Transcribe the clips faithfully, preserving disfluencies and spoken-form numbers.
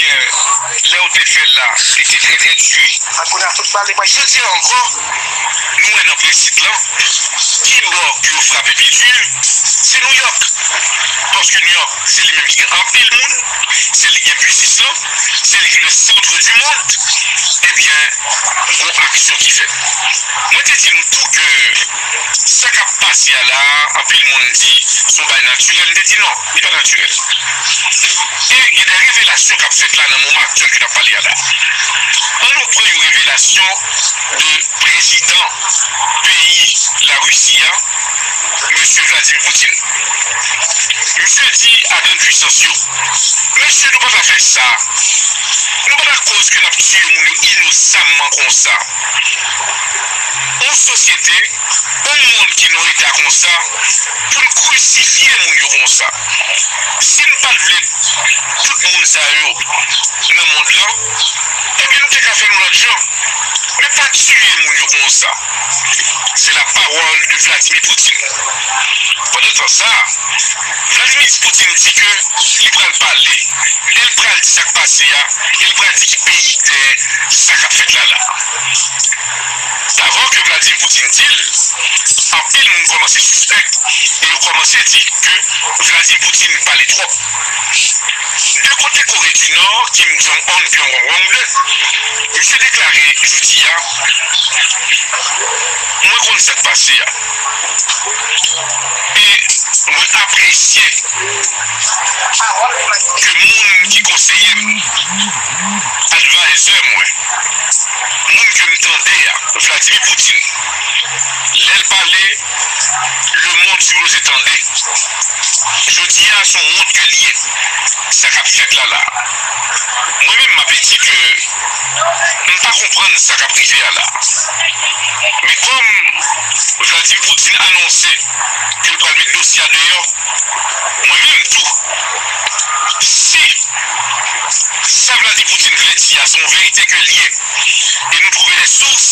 lè yo te fè l la, li te trè, trè di. Jodi a ankò, nou wè nan prensip lan, ki bò ke yo frape pi di, se Nouyòk. Paske Nouyòk, se li menm ki gen anpil moun, se li ki gen biznis lan, se li ki le centre du monde. Ebyen, gon aksyon ki fèt. Mwen te di nou tou ke sa k ap pase a la, anpil moun di se yon bagay natirèl. M te di non, li pa natirèl. E gen de revelasyon k ap fèt la nan moman aktyèl ke n ap pale a la. Ann nou pran yon revelasyon de prezidan peyi Larisi a, mesye Vladimir Putin. Misye di a grann pwisans yo, mesye, nou pa ta fè sa. Nou pa ta koz ke n ap tiye moun yo inosamman konsa. Yon sosyete, yon mond ki nan eta konsa, pou n krisifye moun yo konsa. Si n pa t vle tout moun sa yo nan mond lan, ebyen nou te ka fè l yon lòt jan. Men pa tiye moun yo konsa. Se la pawòl de Vladimir Putin. Pandan tan sa, Vladimir Putin di ke li pral pale, e l pral di sa k pase a, e l pral di ki peyi k dèyè sa k ap fèt la la. Avan ke Vladimir Putin di l, anpil moun kòmanse sispèk e yo kòmanse di ke Vladimir Putin pale twòp. De kote Kore di Nò, Kim Jong-un, Pyongyang de, misye deklare jodi a, mwen konn sa k pase a. E mwen apresye ke moun ki konseye m, advisor mwen, moun ke m tande a, Vladimir Putin, lè l pale, lemonn sipoze tande. Jodi a, se yon wont ke l ye, sa k ap fèt la la. Mwen menm, m ap di ke m pa konprann sa k ap rive a la. Men kòm Vladimir Putin anonse ke l pral met dosye a deyò, mwen menm tou, si sa Vladimir Putin vle di a se yon verite ke l ye, e nou twouve de sous,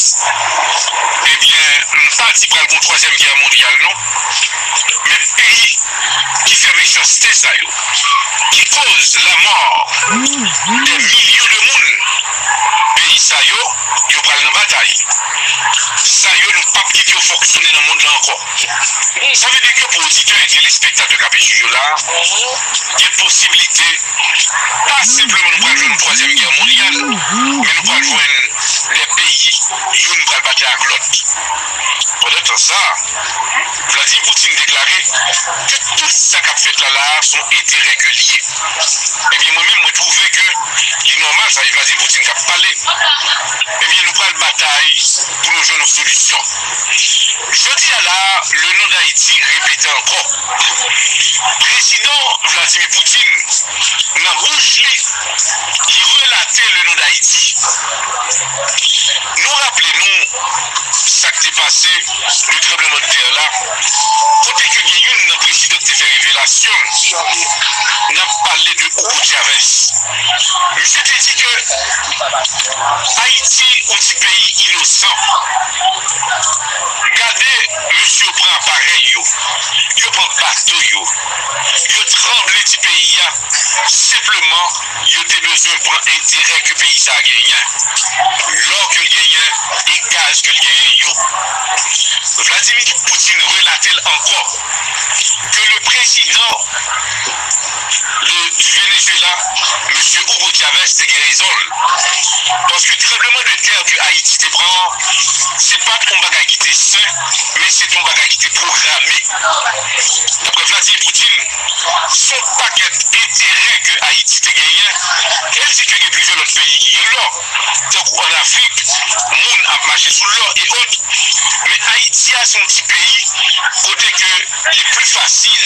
ebyen, m pa di pral gon twazyèm gè mondyal non. Men peyi ki fè mechanste sa yo, ki koz lanmò de milyon de moun, peyi sa yo, yo pral nan batay. Sa yo, nou p ap kite yo fonksyone nan mond lan ankò. Sa vle di ke pou oditè e telespektatè k ap swiv yo la, gen posiblite, pa senpleman nou pral jwenn yon twazyèm gè mondyal, men nou pral jwenn de peyi, youn pral batay ak lòt. Pandan tan sa, Vladimir Putin deklare ke tout sa k ap fèt la la a se yon enterè ke l ye. Ebyen, mwen menm, mwen twouve ke li nòmal, sa e Vladimir Putin k ap pale. Ebyen, nou pral batay pou nou jwenn yon solisyon. Jodi a la, le nom d'Haïti repete ankò. Prezidan Vladimir Putin, nan bouch li, li relate le nom d'Haïti. Nou raple nou sa k te pase, le tranblemanntè la, kote ke gen youn nan prezidan ki te fè revelasyon, n ap pale de Hugo Chavez. Misye te di ke Ayiti, yon ti peyi inosan. Gade, mesye yo pran aparèy yo, yo pran bato yo, yo tranble ti peyi a, senpleman, yo te bezwen pran enterè ke peyi sa a genyen, lò ke l genyen e gaz ke l genyen yo. Vladimir Putin relate l ankò ke le prezidan de, du Venezuela, mesye Hugo Chavez, te gen rezon l. Paske tranblemanntè ke Ayiti te pran an, se pa t yon bagay ki te sen, men se te yon bagay ki te pwograme. Daprè Vladimir Putin, se yon pakèt enterè ke Ayiti te genyen, e l di ke gen plizyè lòt peyi ki gen lò, tankou ann Afrik, moun ap mache sou lò e òt. Men Ayiti a se yon ti peyi kote ke li pli fasil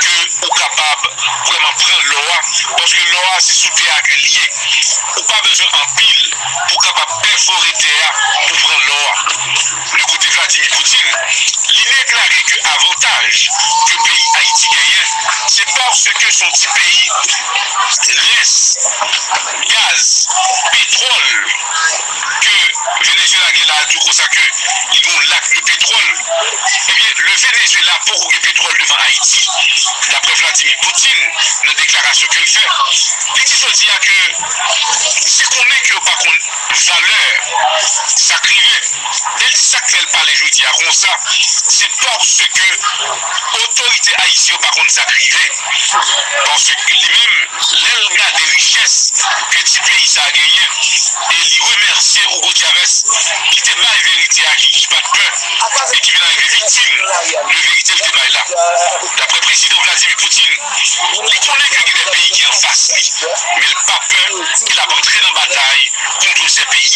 ke ou kapab vrèman pran lò a, paske lò a se sou tè a ke l ye. Ou pa bezwen anpil pou w kapab pèfore tè a pou pran lò a. De kote Vladimir Putin, li deklare ke avantaj ke peyi Ayiti genyen, se paske se yon ti peyi rès gaz, petwòl ke Venezuela gen la di w konsa ke li gen yon lak de petwòl. Ebyen, le Venezuela poko gen petwòl devan Ayiti, daprè Vladimir Putin, nan deklarasyon ke l fè. Li di jodi a ke se konnen ke yo pa konn valè sa k rive. E l di sa k fè l pale jodi a konsa, se paske otorite ayisyen yo pa konn sa k rive. Paske li menm, lè l gade richès ke ti peyi sa a genyen, e li remèsye Hugo Chavez ki te bay verite a, ki, ki pa t pè, e ki vin arive viktim de verite l te bay la. Daprè prezidan Vladimir Putin, li konnen ke gen de peyi ki anfas li, men l pa pè, e l ap antre nan batay kont se peyi.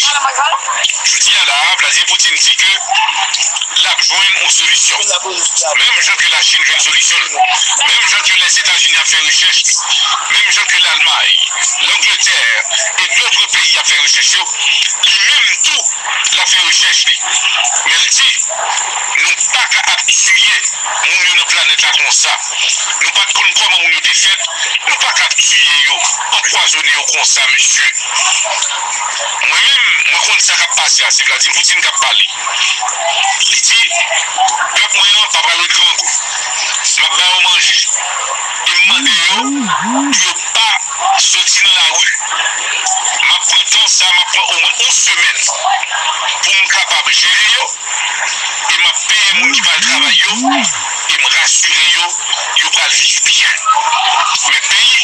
Jodi a la, Vladimir Putin di ke l ap jwenn yon solisyon. Menm jan ke Lachin jwenn solisyon l, menm jan ke Lèzetazini ap fè rechèch li, menm jan ke Lalmay, Langletè e dòt peyi ap fè rechèch yo, li menm tou, l ap fè rechèch li. Men l di, nou pa ka ap tiye moun yo nan planèt la konsa. Nou pa t konn kòman moun yo te fèt, nou pa ka ap tiye yo, anpwazonnen yo konsa, mesye. Mwen menm, mwen konn sa k ap pase a, se Vladimir Putin k ap pale. Li di, pèp mwen an pa pral ret grangou. M ap ba yo manje. E m mande yo pou yo pa soti nan lari. M ap pran tan sa, m ap pran omwen yon semèn pou m kapab jere yo. E m ap peye moun ki pral travay yo, e m rasire yo, yo pral viv byen. Men peyi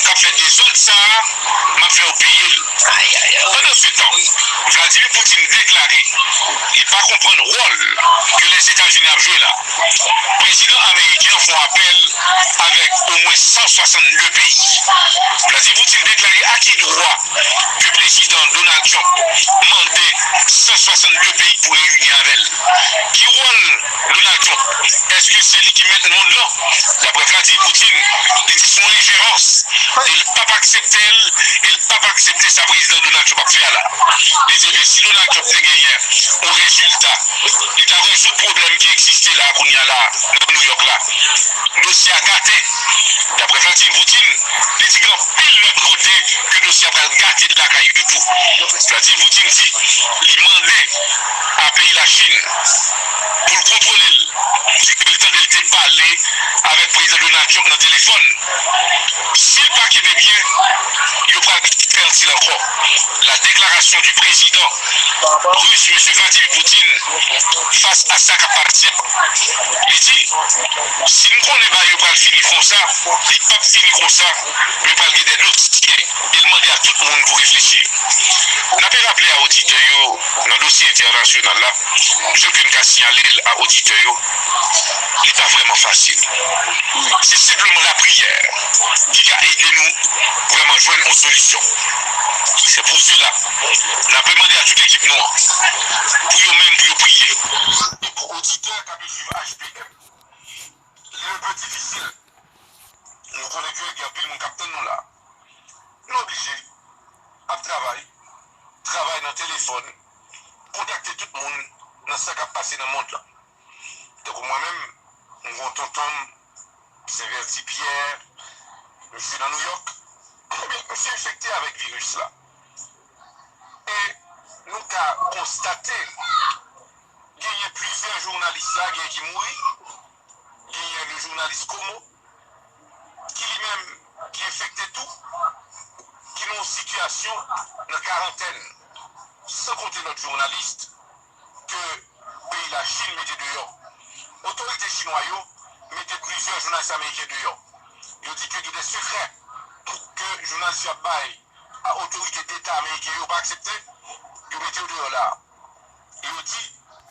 k ap fè dezòd sa a, m ap fè yo peye l. Pandansetan, Vladimir Putin deklare li pa konprann wòl ke Lèzetazini ap jwe la. Prezidan ameriken an fè yon apèl avèk omwen san swasannde peyi. Vladimir Putin deklare a ki dwa ke prezidan Donald Trump mande san swasannde peyi pou reyini avè l? Ki wòl Donald Trump? Èske se li ki mèt mond lan? Daprè Vladimir Putin, li di se yon enjerans. E l p ap aksepte l, e l p ap aksepte sa prezidan Donald Trump ap fè a la. Li di, ebyen, si Donald Trump te genyen yon rezilta, li ta rezoud pwoblèm ki egziste la, kounye a la, nan New York la. Dosye a gate. Daprè Vladimir Putin, li di gen anpil lòt kote ke dosye a pral gate lakay yo tou. Vladimir Putin di li mande a peyi Lachin pou l kontwole l, di ke l tande l te pale avèk prezidan Donald Trump nan telefòn. Si l pa kenbe byen, yo pral fè l ankò. La déclaration du président russe, mesye Vladimir Putin, fas a sa k ap pase a. Li di, si n konnen bagay yo pral fini konsa, li p ap fini konsa, men pral gen de dosye, e l mande a tout moun pou reflechi. N ape raple a oditè yo, nan dosye entènasyonal la, jan ke n ka siyale l a oditè yo, li pa vrèman fasil. Se senpleman lapriyè ki ka ede nou vrèman jwenn yon solisyon. Se pou sela, n ape mande a tout ekip nou an, pou yo menm, pou yo priye. E pou oditè k ape swiv H P M, li enpe difisil. Nou konnen ke gen anpil moun k ap tann nou la. Nou oblije ap travay, travay nan telefòn, kontakte tout moun nan sa k ap pase nan mond lan. Tankou mwen menm, m gen yon tonton m, Sen Vèti Pyè, misye nan Nouyòk, ebyen, misye enfekte avèk viris la. E nou ka konstate, genyen plizyè jounalis la, genyen ki mouri, genyen le jounalis Komo, ki li menm ki enfekte tou, ki nan yon sitiyasyon nan karantèn, san konte lòt jounalis ke peyi Lachin mete deyò. Otorite chinwa yo mete plizyè jounalis ameriken deyò. Yo di ke gen de sekrè ke jounalis yo ap bay a otorite deta ameriken yo pa aksepte, yo mete yo deyò la. E yo di,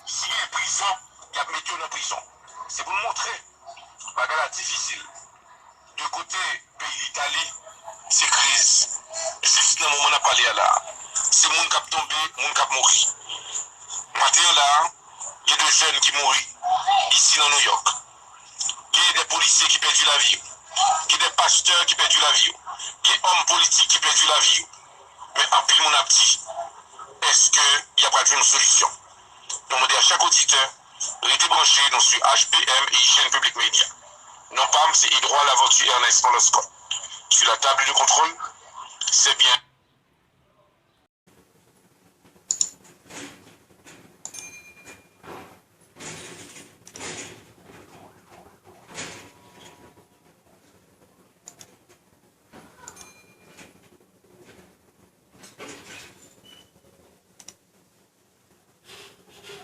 si gen prizon, y ap mete yo nan prizon. Se pou n montre bagay la difisil. De kote peyi Litali, se kriz. Jis nan moman n ap pale a la, se moun k ap tonbe, moun k ap mouri. Maten an la, gen de jèn ki mouri isi nan Nouyòk. Gen de polisye ki pèdi lavi yo. Gen de pastè ki pèdi lavi yo. Gen òm politik ki pèdi lavi yo. Men anpil moun ap di, èske y ap jwenn yon solisyon? Nou mande a chak oditè, rete branche nou sou H P M e Hygiène Public Media. Non pa m, se Edouard Laventure Ernest Monloscot. Sur la table de contrôle, c'est bien.